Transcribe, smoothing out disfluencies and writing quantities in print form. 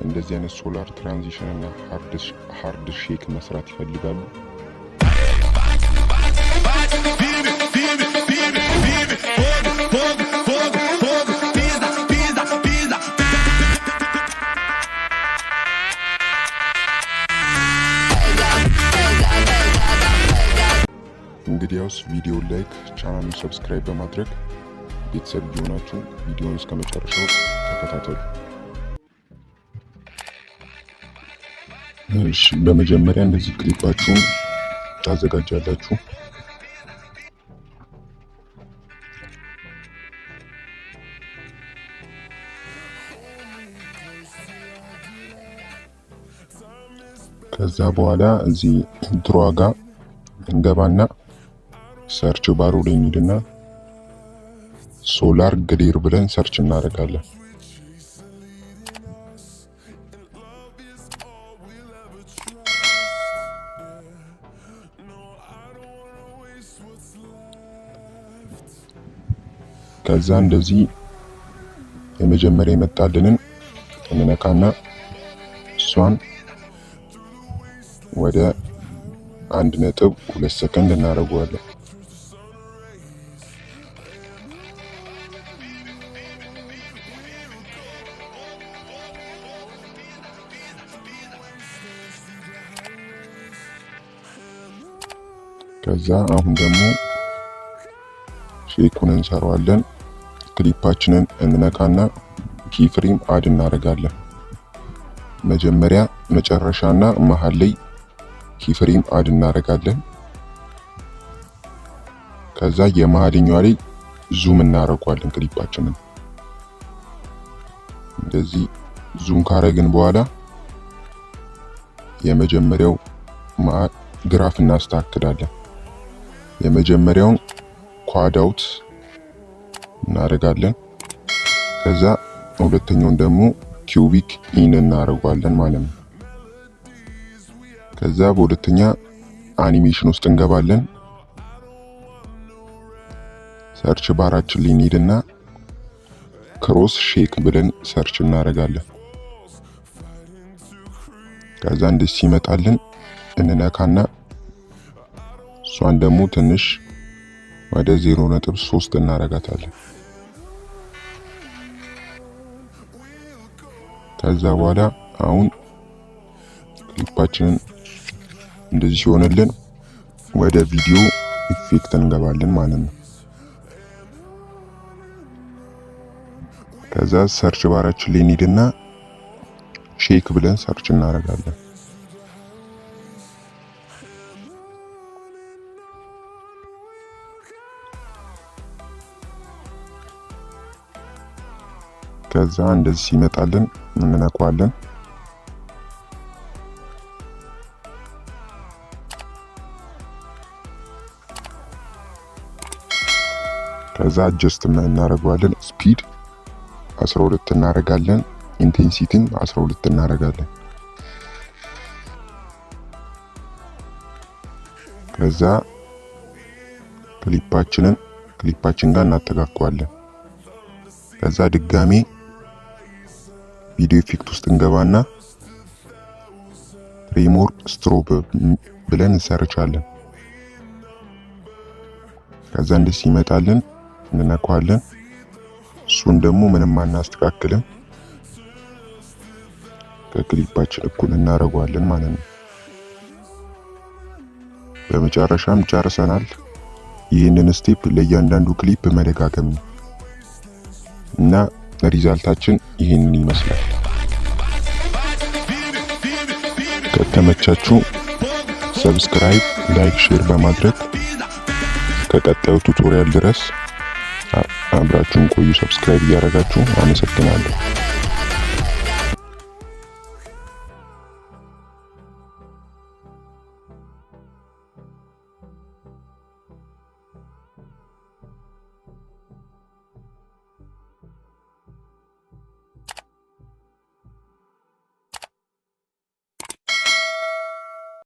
እንደዚህ አይነት solar transition እና hard shake መስራት ይፈልጋሉ? Firme, firme, firme, firme, fogo, fogo, fogo, fogo, pisa, pisa, pisa. እንግዲያውስ ቪዲዮን like፣ ቻናሉን subscribe በማድረግ ቤተሰብ እየሆናችሁ ቪዲዮውን እስከ መጨረሻው ተከታተሉ። እሺ፣ በመጀመሪያ እንደዚህ ክሊፓችሁን ታዘጋጃላችሁ። ከዛ በኋላ እዚህ draw ጋር እንገባና search bar ኡ ላይ እንሂድና solar glare ብለን search እናደርጋለን። ከዛ እንደዚህ የመጀመሪያ የመጣልንን እንነካና እሷን ወደ 1.2 ሰከንድ እናደርገዋለን። ከዛ አሁን ደግሞ shake ኡን እንሰራዋለን። ክሊፓችንን እንነካና keyframe add እናደርጋለን። መጀመሪያ፣ መጨረሻና መሃል ላይ keyframe add እናደርጋለን። ከዛ የመሀልኛዋ ላይ zoom እናደርገዋለን ክሊፓችንን። እንደዚህ zoom ካረግን በኋላ የመጀመሪያው graph እናስተካክላለን። የመጀመሪያውን quad out እናደርጋለን። ከዛ ሁለተኛውን ደግሞ cubic in እናደርገዋለን ማለት ነው። ከዛ በሁለተኛ አኒሜሽን ውስጥ እንገባለን። Search bar ኣችን ላይ እንሄድና cross shake ብለን search እናደርጋለን። ከዛ እንደዚህ ሲመጣልን እንነካና እሷን ደግሞ ትንሽ ወደ 0.3 እናረጋታለን። ከዛ በኋላ አሁን ክሊፓችንን እንደዚህ ሲሆንልን ወደ video effect እንገባለን ማለት ነው። ከዛ search bar ኣችን ላይ እንሂድና shake ብለን search እናደርጋለን። ከዛ እንደዚህ ሲመጣልን እንነካዋለን። ከዛ adjust እናደርገዋለን። Speed 12 እናደርጋለን። Intensity ም 12 እናደርጋለን። ከዛ ክሊፓችንን ክሊፓችን ጋር እናጠጋጋዋለን። ከዛ ድጋሜ video effect ውስጥ እንገባና tremor strobe ብለን እንሰርቻለን። ከዛ እንደዚህ ሲመጣልን እንነካዋለን። እሱን ደግሞ ምንም አናስተካክልም፣ ከክሊፓችን እኩል እናደርገዋለን ማለት ነው። በመጨረሻም ጨርሰናል። ይህንን step ለእያንዳንዱ ክሊፕ መደጋገም ነው እና result ኣችን ይህንን ይመስላል። ከተመቻችሁ subscribe፣ like፣ share በማድረግ ከቀጣዩ tutorial ድረስ አብራችሁን ቆዩ። Subscribe እያደረጋችሁ አመሰግናለሁ።